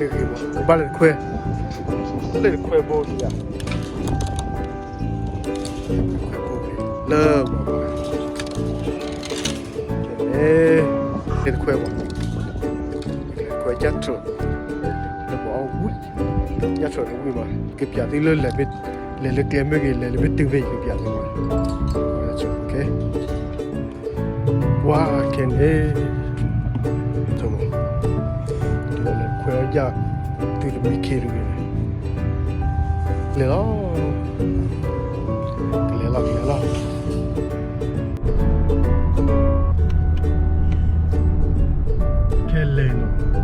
မ့ၢ်ဂ့ၤမး ဘၣ်လဲၤတခွဲ, လဲၤတခွဲဘိတယၤ, ခွဲဘိလၢဝၤဘၣ်, လဲၤတခွဲဘၣ်, လဲၤတခွဲ ကျါထၢၣ်, လၢပှၤအီၣ်ဝံၣ်, ကျါထၢၣ်န့ၣ်ဝံၣ်မး, ကပျးသုလၢလဲၤ, လဲၤလၢကျဲမ့ၢ်ဂ့ၤ လဲၤလၢမ့ၢ်တုၤမ့ၢ်ဂ့ၤ ကပျးသုမး, ပှၤခဲန့ၣ် လဲၤခွဲအီၣ်ယၣ်, သုတမံခ့တဂ့ၤ, လဲၤလီၤ, ကလဲၤလီၤ ကလဲၤလီၤ, ခဲလဲၣ်နီၤ,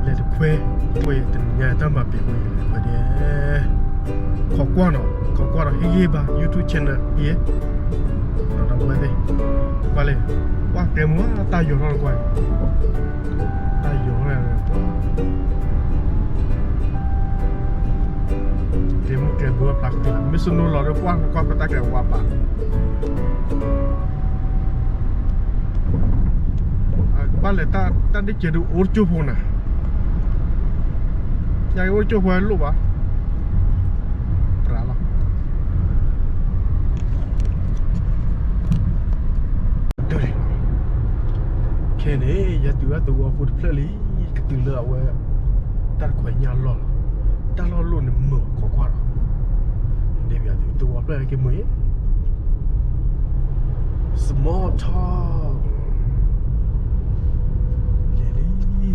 လဲၤတခွဲ, တခွဲတနံၤညါတၢ်မၤပှဲၤဝဲလဲၤတခွဲဒဲး, ခိးကွၢ်နီၤ ခိးကွၢ်နီၤ ဟ့ၣ်ဂံၢ်ဘါ YouTube channel ဟ့ၣ်, ဒီးတၢ်ဝဲသ့ၣ်, ကွၢ်လဲၣ်, ကွၢ်ကျဲမုၢ်တၢ်ယီၤထီၣ်ကွၢ်, တၢ်ယီၤထီၣ်, ကျဲမုၢ်ကျဲဘိဖျါဃံလၤ မ့ၢ်စနိလီၤဒီးကွၢ်ကွၢ်ပတၢ်ကျဲဝါပာ် ဘၣ်လဲၤတၢ်ဒ့ၣ်စၢၤဒုးအိၣ်တကၠိၢ်ဖိနၤ, ယၤအိၣ်တကၠိၢ်ဖိလိၣ်ဘၣ်, ပြးလီၤ, ခဲန့ၣ် ယတုၤလၢသဝီဖိတဖျၢၣ်လံ, ကတုၤလၢအဝဲ, တၢ်တခွဲညါလီၢ်လီၤ, တၢ်လီၢ်လိၣ်န့ၣ်မုာ်ခိးကွၢ်လီၤ, န့ၣ်ပယီၤတုၤသဝီဖျၢၣ်က့ၤမုာ်အံၤ small talk လဲၤလံ, ဒီ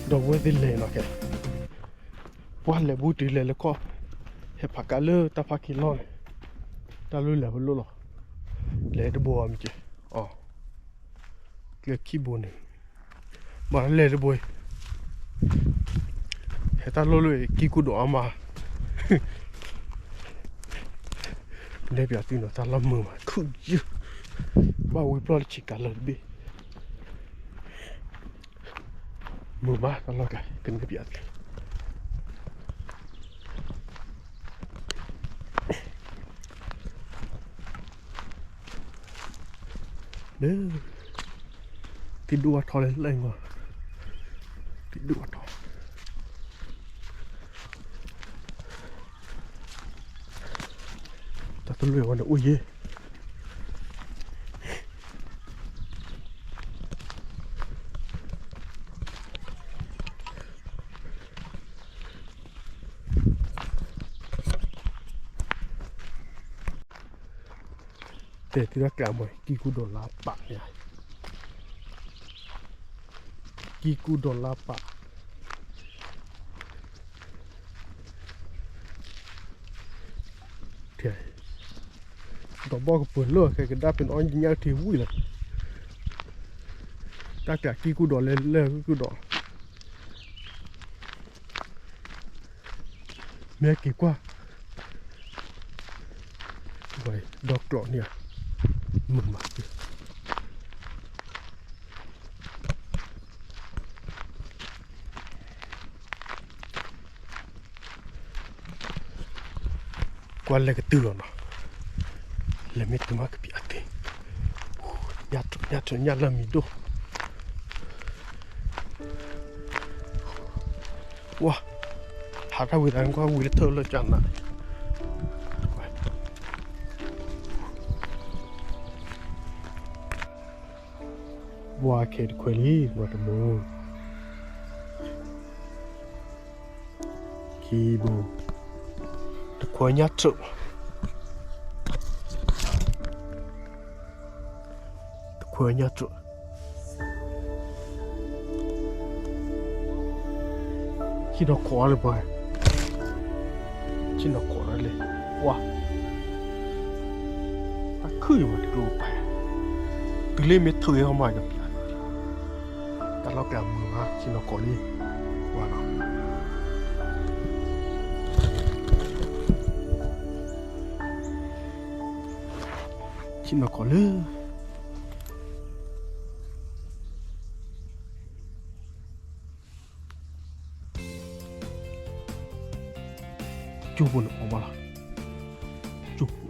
ပုၢ်ဝဲၢ်သ့ၣ်လဲၤလီၤခဲ, ပှၤလဲၤဘူးတုၤလဲၤလၢခီၣ်, ဟဲဖးကါလၢတၢ်ဖးခံလီၢ်န့ၣ်, တၢ်လၢလဲၤဝဲလိၣ်လီၤ, လဲၤတဘိအမ့ၢ်ကဲ, ကျဲခံဘိန့ၣ်, မၤလဲၤတဘိ, ဟဲတၢ်လိၣ်လၢကံၢ်ကူၣ်ဒိးအါမး, နဲပၠးသုနီၤ တၢ်လီၢ်မုာ်မးခုၣ်ယုၢ်, ဘၣ်ဝံၤပျီၢ်တဆံးကၤလၢာ်တဘ့ၣ် မုာ်မးတၢ်လီၢ်ကျါ ကနဲၣ်ပၠးသု, လၢ, သံၣ်ဒိၣ်ဝါထီလဲၣ်လၢအံၤမး, သံၣ်ဒိၣ်ဝါထီ, တၢ်တလၢာ်ဝဲန့ၣ်အိၣ်ယဲၢ် တဲသုတၢ်ကျးမး ကံၢ်ကူၣ်ဒိးလါပာ်, ကံၢ်ကူၣ်ဒိးလါပာ်, ဒီးဘီၣ်ကပၢၤလၢ ကဲကဒါပ့ၤနီၣ်အီၣ်ညၣ်ထံဝံၤလီၤ, တၢ်ကျးကံၢ်ကူၣ်ဒိးလဲၤလၢကံၢ်ကူၣ်ဒိး လၢ မ့ၢ်က့ၤကွၢ်, ဒီကျိးန့ၣ်ဧါ, မုာ်မး, ကွၢ်လဲၤကတုၤလီၤနီၤ, လဲၤမ့ၢ်တုၤမးကပျးသ့, ညၣ်ထၢၣ်ညၣ်လၢမံၤဒိၣ်, ဝါ, ဟးထီၣ်ဝံၤသးကွၢ်ဝံၤလၢထၢၣ်လၢကၢ်နး, ဝါခဲတခွဲလံ မတမူ ခံဘိ, တခွဲညၣ်ထၢၣ်, တခွဲညၣ်ထၢၣ်, ဆ့ၣ်နီၤခိးလၢပှၤ, ဆ့ၣ်နီၤခိးလၢလဲၣ်, ဝါ, တၢ်ခုၣ်ယမၤတကျိၤပာ်, တုၤလၢမ့ၢ်ထၢၣ်အီၤမးယပျး, တၢ်လီၢ်ကျဲမုာ်မး ဆ့ၣ်နီၤခိးလံ, ဝါနီၤ, ဆ့ၣ်နီၤခိးလၢ ကၠိဖိန့ၣ်အီၣ်ဘၣ်လီၤ, ကၠိဖိ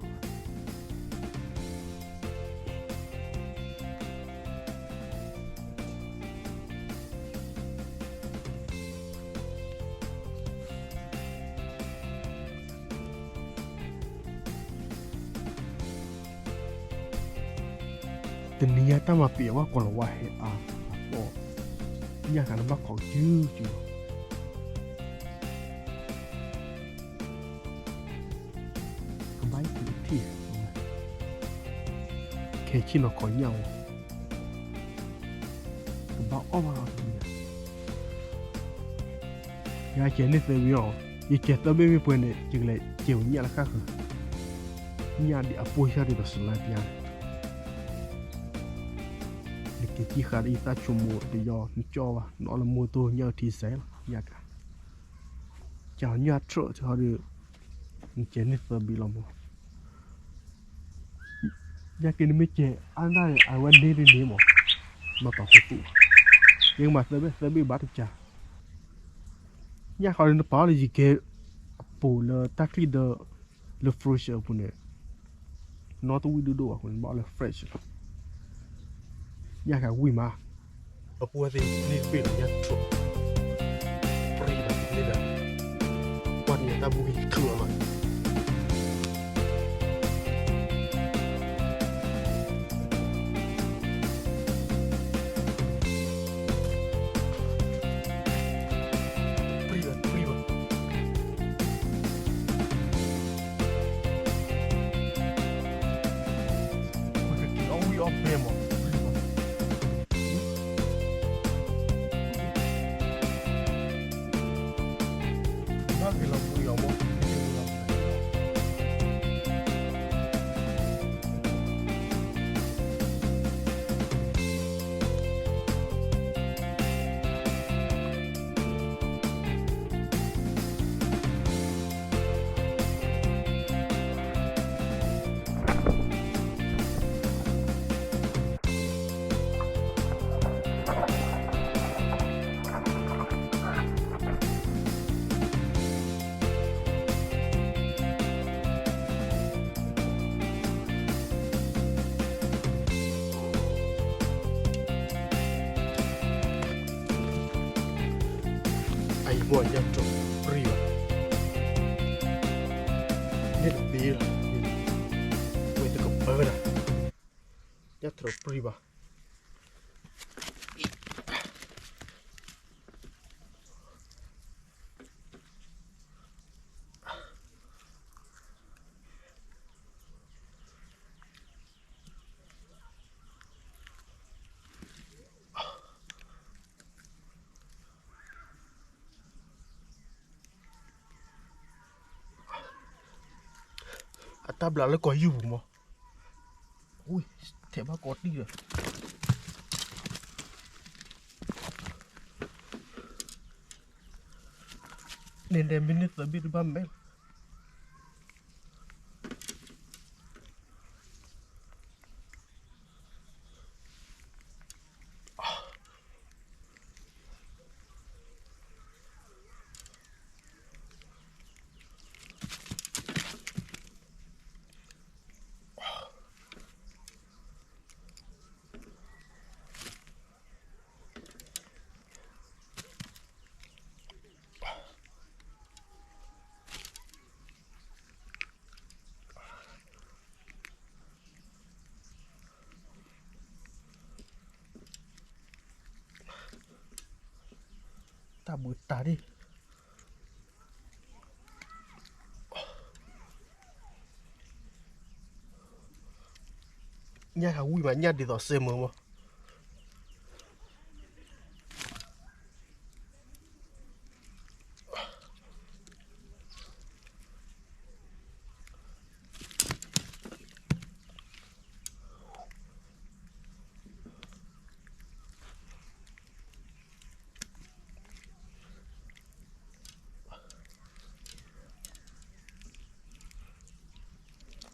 တနံၤညါတၢ်မၤပံးအဝဲကိးလီၤဝါဟဲအါ, အီၣ်, ညၣ်ဃးနဘၣ်ခိးကစုကစုလီၤ, ကဘၣ်အံၤကထံၣ်, ခဲဆ့ၣ်နီၤခိးညၣ်အီၤ, ကဘၣ်အီၣ်ဘၣ်လီၤတနံၤညါ, ယကဲန့ၢ်သၢဘ့ၣ်လီၤ, ယကဲသၢဘ့ၣ်မ့ၢ်ပှဲၤန့ၣ် ယကလဲၤကဲဝဲညၣ်လၢဃၣ်ဃၢၤ, ညၣ်ဒ်အပိၢ်ဆၣ်ဒ်ပစလါပျါန့ၣ် နက့ၤစံၣ်ဃာ်ဒီးယသးဆိကမိၣ်တယီၤ နကၠီဘၣ် နအီၣ်လၢမိၢ်တိၢ်ညၣ်အုၣ်ထံစဲးလီၤ ညၣ်ကါ, ကၢ်ညၣ်ထၢၣ်ဟီဒီး နကဲန့ၢ်သၢဘ့ၣ်လီၤမး, ညၣ်က့ၤနမ့ၢ်ကဲအါဒၣ်န့ၣ် အဝဲန့ၢ်ဒ်န့ၣ်မး, မၤပာ်ဃိသူၣ်, ယကမၤသၢဘ့ၣ် သၢဘ့ၣ်ဘၣ်တကၢ် ညၣ်ဃီဒီးနပာ်အီၤလၢယကဲ အပူၤလၢတၢ်ချံၣ်ဒီး လၢ fridge အပူၤန့ၣ် နီတဝံၣ်ဒိၣ်ဒိၣ်ဘၣ်အဃိန့ၣ် ဘၣ်အီၤလၢ fridge လီၤ. ညၣ်ဃးဝံၣ်မး အပူၤဝဲသ့ၣ်န့ၣ်တဘ့ၣ်လီၤ ညၣ်ထီၣ် ပြံလီၤန့ၣ်ဒီး ကွၢ်န့ၣ်တၢ်ဘူက့ၤထူၣ်လီၤလီၤ ပြံလီၤ ပြံလီၤ ပကက့ၤအီၣ်ဝံၣ်အီၣ်ဘဲမး ပြံလီၤ ဘၣ်က့ၤလီၤပှံၤအီၤမး အံၤဘီၣ်ညၣ်ထီၣ်ပြံလီၤ န့ၣ်တဘ့ၣ်လီၤ ဝဲတကပၢဒၣ် ညၣ်ထီၣ်ပြံဘၣ် အတၢ်ဘျးလၢကီၢ်ယူၢ်ပူၤမး ထဲးဘၣ်ကီးတံၢ်ဒီး န့ၣ်ဒဲးမ့ၢ်န့ၢ်သၢဘ့ၣ်တဘၣ်မဲာ်လီၤ တၢ်ဘုးတၢ်ဒ် ညၣ်ဃာ်ဝံၤမး ညၣ်ဒ်သိးစဲမုာ်မး.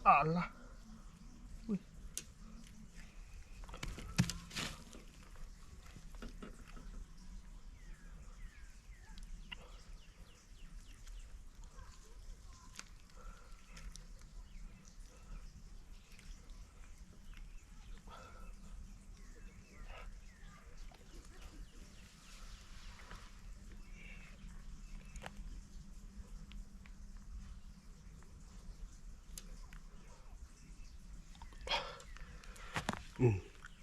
အလါ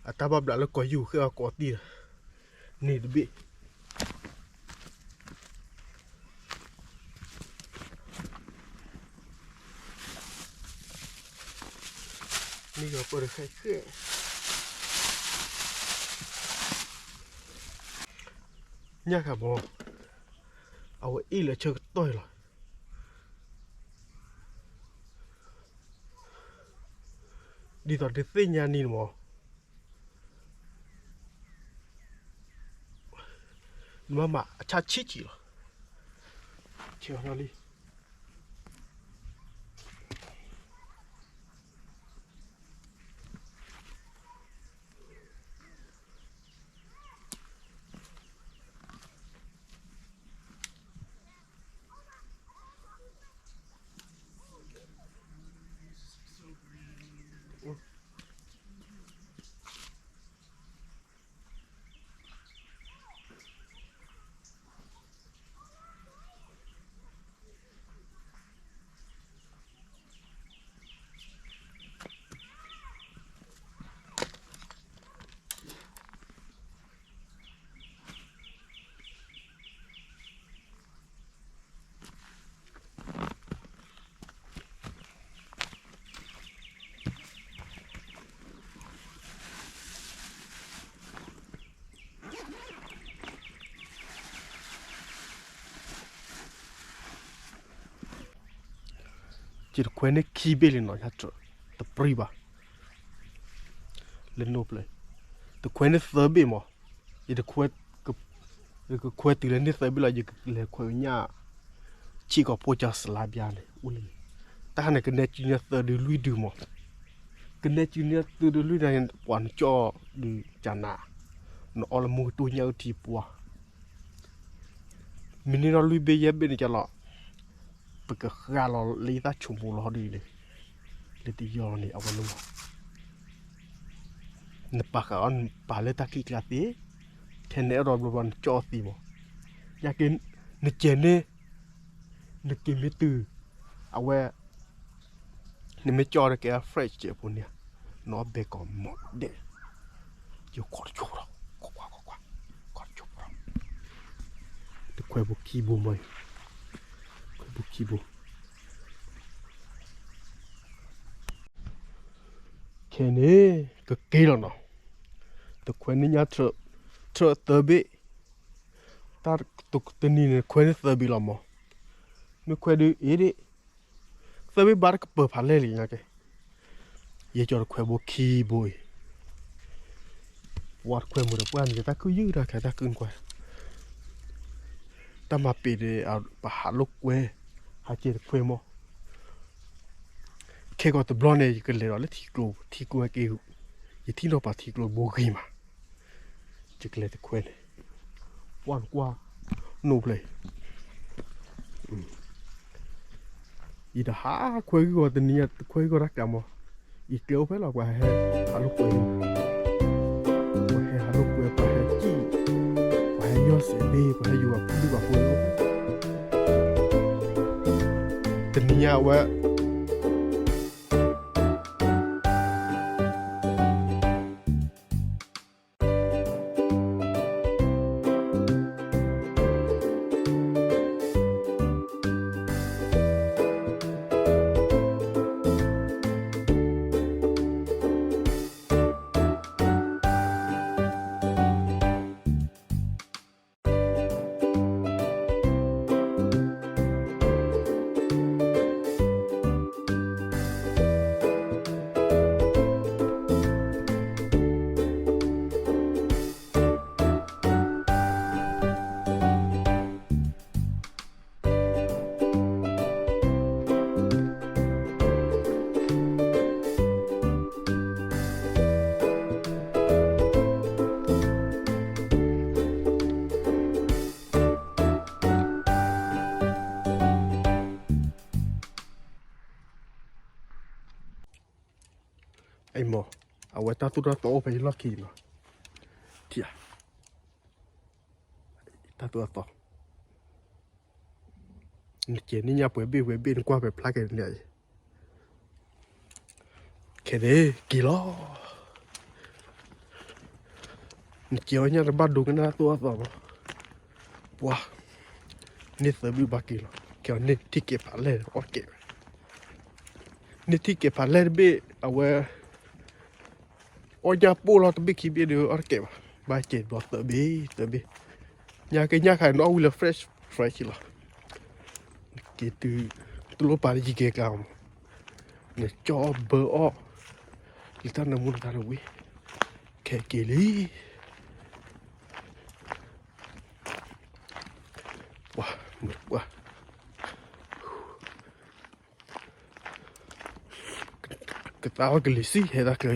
အတၢ်ဘၣ်ဘျးလၢကီၢ်ယူၢ်ဃဲအီၤကိးတံၢ်လီၤ, န့ၢ်တဘ့ၣ် န့ၢ်ဂီၤပၢၢ်တဃဲဃဲ, ညၣ်ဃာ်မး, အဝဲအ့ၣ်လၢဆၢကတီၢ်အံၤလီၤ. ဒ်သိးဒုးသ့ၣ်ညါနံၤန့ၣ်မး, နမ့ၢ်မၤအဆၣ်ဆံးဆံးလီၤ, ဆဲးလီၤလံ. ယတခွဲန့ၢ်ခံဘ့ၣ်လံနီၤ, တပြံဘၣ်, လၢနိၣ်ဖျဲၣ်, တခွဲန့ၢ်သၢဘ့ၣ်မး, ယတခွဲ, ယကခွဲတုၤလၢန့ၢ်သၢဘ့ၣ်လီၤ, ယကလဲၤခွဲးညၣ်, ဆံးကိာ်ဖိကၠီစလါဘျါန့ၣ် အိၣ်လံ, တၢ်ခါန့ၣ် ကနဲစုန့ၢ်သုးဒုလွံၢ်ဒုမး, ကနဲစုန့ၢ်သုးဒုလွံၢ်ဒုန့ၣ် ပှၤနကၠီၣ်ဒုးကနၤ, နအီလၢမူကတိၢ်ညၣ်အုၣ်ထံပှၢ် မ့ၢ်န့ၢ်ထီၣ်လွံၢ်ဘ့ၣ်ယဲၢ်ဘ့ၣ်န့ၣ်ကလီၤ, ပကဃၢ်လီၤလၢယသးဆိကမိၣ်လီၤဒ်လဲၣ်, လၢတယီၤန့ၣ် အဝဲလၢ, နပာ်ဃာ်အီၤ နပာ်လၢတၢ်ခံးကျါသ့, ထဲနအဲၣ်ဒိးဘျီဘျီနကၠီၣ်အီၤသ့မး, ယက့ၤ, နကဲန့ၣ်, နက့ၤမ့ၢ်တုၤ, အဝဲ နမ့ၢ်ကၠီၣ်ဒီးကဲ fresh ကဲးဖိန့ၣ်, နအီၣ်ဘဲကီးမးဒဲး, ယခီၣ်တဆိဒီး, ခီၣ်ခွါခီၣ်ခွါ, ခီၣ်တဆိဒီး, တခွဲးဘိခံဘိမး, ခွဲးဘိခံဘိ, ခဲန့ၣ်, ကက့ၤလီၤနီၤ, တခွဲးန့ၢ်ညၣ်, ထၢၣ်သၢဘ့ၣ်, တၢ်တနံၤန့ၣ်ခွဲးန့ၢ်သၢဘ့ၣ်လီၤမး, မ့ၢ်ခွဲးဒုးအ့ၣ်ဒ့ၣ် သၢဘ့ၣ်ဘၣ်တကပၢၤဖးလဲၢ်လံညါကဲ, ယဲကၠီတခွဲးဘိခံဘိအံၤ, ပှၤတခွဲးမုၢ်ဒီးပှၢ်န့ၣ် တၢ်ခုၣ်ယုၢ်တၢ်ခဲတၢ်ခုၣ်နကွၢ်, တၢ်မၤပ့ၤဒီး ပဟးလိာ်ကွဲ, ဟးကဲတခွဲးမး, ခဲကီးတဘျီန့ၣ် ယကလဲၤဒီးလၢထံကျိ, ထံကျိက့ၤ, ယထံၣ်နီၢ်ပၤထံကျိဘိဂ့ၤမး, ယကလဲၤတခွဲးန့ၣ်, ပှၢ်နကွၢ်, နိၣ်ဖျဲၣ် ယတဟးခွဲးဂံၢ်ဂီၤတနံၤညါ တခွဲးဂံၢ်ဂီၤတၢ်ကးမး, ယကျဲအိၣ်ဖဲလီၤ ပှၤဟဲဟးလိာ်ကွဲ, ပှၤဟဲဟးလိာ်ကွဲ ပှၤဟဲကံၣ်, ပှၤဟဲယီၢ်စဲးဘ့ၣ် ပှၤဟဲယူၤဘၣ်ဖုၣ်ဒုၣ်ဘၣ်ဖိ, တနံၤညါဝဲ တ မ့ၢ် အဝဲတၢ်သိၣ်တၢ်သီအိၣ်ဖဲယလီၢ်ခံနီၤ, ထံၣ်ဧါ, တၢ်သိၣ်တၢ်သီ, နကဲန့ၢ်ညၣ်ပှဲၤဘ့ၣ်ပှဲၤဘ့ၣ် နကွၢ်ဖဲဖျါကဲန့ၣ်, ခဲန့ၣ်က့ၤလီၤ. နကဲအီၣ်ညၣ်တဘၣ်ဒိကနၣ်သိၣ်အသီနီၤ, ပှၤ, န့ၢ်သၢဘ့ၣ်ဘၣ်က့ၤလီၤ, ခဲအီၤန့ၢ်ထံၣ်ကဲဖးလဲၢ်အီၣ်တကဲးဝဲ, န့ၢ်ထံၣ်ကဲဖးလဲၢ်တဘ့ၣ် အဝဲ အီၣ်ညၣ်ပိၢ်လီၤတဘ့ၣ်ခံဘ့ၣ်ဒီးအီၣ်တကဲးဘၣ်, ဘၣ်ကဲးဒီးသၢဘ့ၣ်သၢဘ့ၣ်, ညၣ်က့ညၣ်ခါန့ၣ် နအီၣ်ဝံၤလၢ fresh fresh လီၤ. က့ၤတုၤ တလိၣ်ပာ်လၢယကဲကျါမး, နကၠီၣ်အီၣ်ဘၢအီၣ်, လၢတၢ်နၢမူနသးတဝံၤ, ခဲက့ၤလံ. ပှၤ, ပှၤ, ကသါဝဲကလံၤဆံၣ်ဟဲတၢ်ကျၢၤယၤ,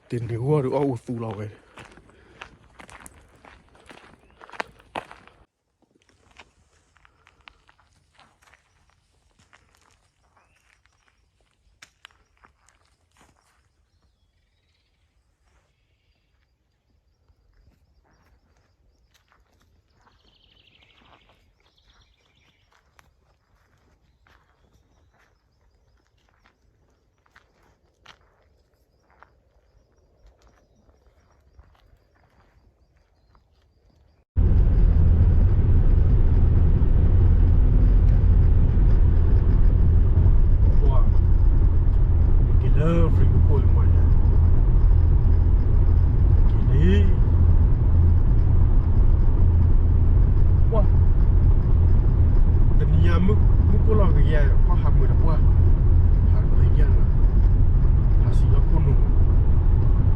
တနံၤဂီၢ်ဒီးအီၣ်အူသူလီၤဝဲ. ပှၤ, က့ၤလၢ free ကီၢ်လံမးညါ, က့ၤလံ. ပှၤ, တနံၤညါမုၢ်ကိၢ်လီၤကယဲၢ် ပှၤဟးမုာ်ဒီးပှၤ, ဟးခွဲးညၣ်လီၤ, ဟးစံၣ်လီၤခိၣ်နူာ်,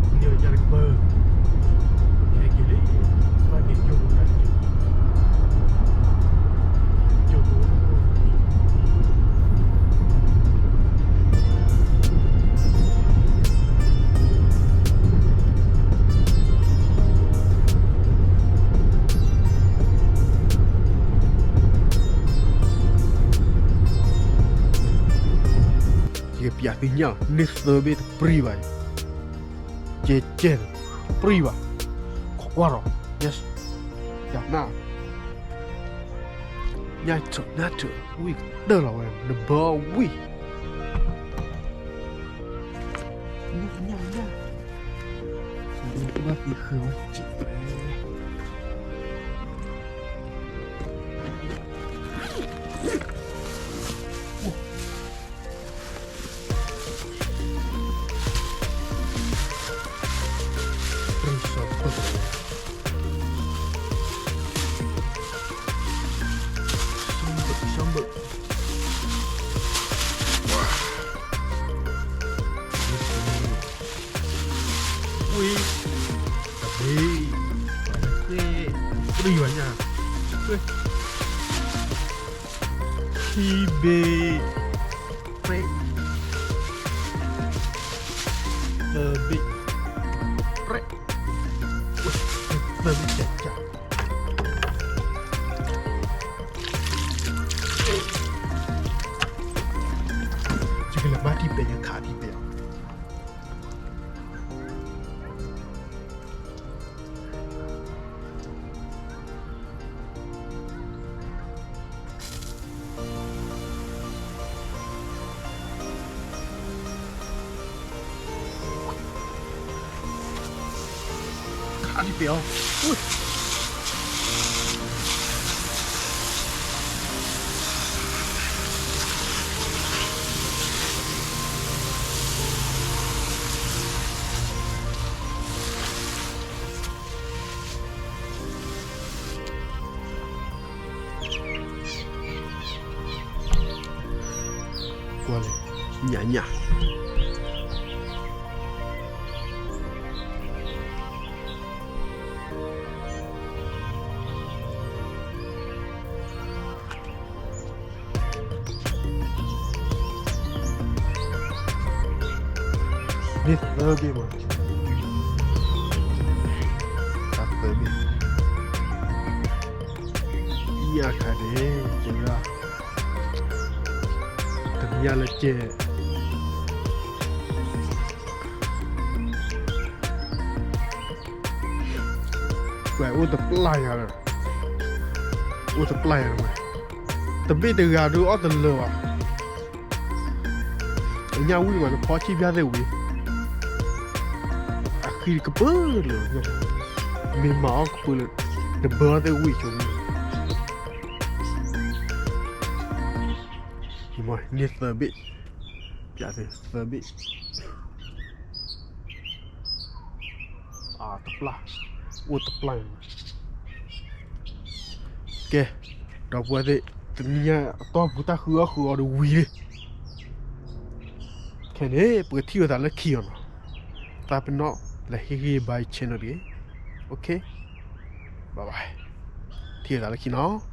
န့ၢ်ညၣ်တကပၢၢ်, ခဲက့ၤလံ, ဘၣ်က့ၤကၠိဖိတၢ်က့ၤ, ကၠိဖိ ယကပျးသုညၣ်လီၤ, န့ၢ်သၢဘ့ၣ်တပြံၢ်ဘၣ်, ကဲကဲန့ၣ်, တပြံၢ်ဘၣ်, ခိးကွၢ်လီၤ, ယၤနၢ်, ညၣ်ထၢၣ်ညၣ်ထၢၣ် ဝံၣ်ကတၢၢ်လီၤဝဲ နဘၢအီၣ်ဝံၣ် ညၣ်ညၣ်ညၣ်, ဘၣ်သံဃုာ်ဝဲ, ဝံၣ်, တဘ့ၣ်, တဘ့ၣ်, တဘ့ၣ်ညါ, ခံဘ့ၣ်, သၢဘ့ၣ်, သၢဘ့ၣ်ကက ယကလဲၤမၤထံပဲာ် ယခးထံပဲာ်အီၤ. ခးထံပဲာ်အီၤ, ကွၢ်လဲၣ်, ညၣ်ညၣ် န့ၢ်သၢဘ့ၣ်မး, တၢ်သၢဘ့ၣ်, ယၤခါန့ၣ် ကဲဝဲဒၣ် ညါလၢကဲ ပှၤအိၣ်တပျၢ်ယၤလၢ အိၣ်တပျၢ်ယၤလၢ တဘ့ၣ်တဂၤဒုးအီၣ်တလၢာ်ဘၣ်. အညၣ်ဝံၣ်မး နဖီဆံၣ်ဖၠၣ်သ့ၣ်ဝံၤ အဃံကပၢလၢာ်, မ့ၢ်မၤအီၣ်ကပၢလၢာ် နဘၢအီၣ်သ့ၣ်ဝံၣ်ဆိ, န့ၢ်သၢဘ့ၣ်, ပသၢဘ့ၣ်, တပျၢ်, အိၣ်တပျၢ်. ကဲ, ဒီပုၢ်ဝဲၢ်သ့ၣ်, တနံၤညါအတီၢ်ပူၤတၢ်ဃုအီၣ်ဃုအီဒီးဝံၤလံ. ခဲန့ၣ် ပကထံၣ်လိာ်သးလၢခံအီၤနီၤ. သးပ့ၤနီၣ် like ဟ့ၣ်ဂံၢ်ဘါယ channel တဂ့ၤ. Okay, bye bye, ထံၣ်လိာ်သးလၢခံနီၤ.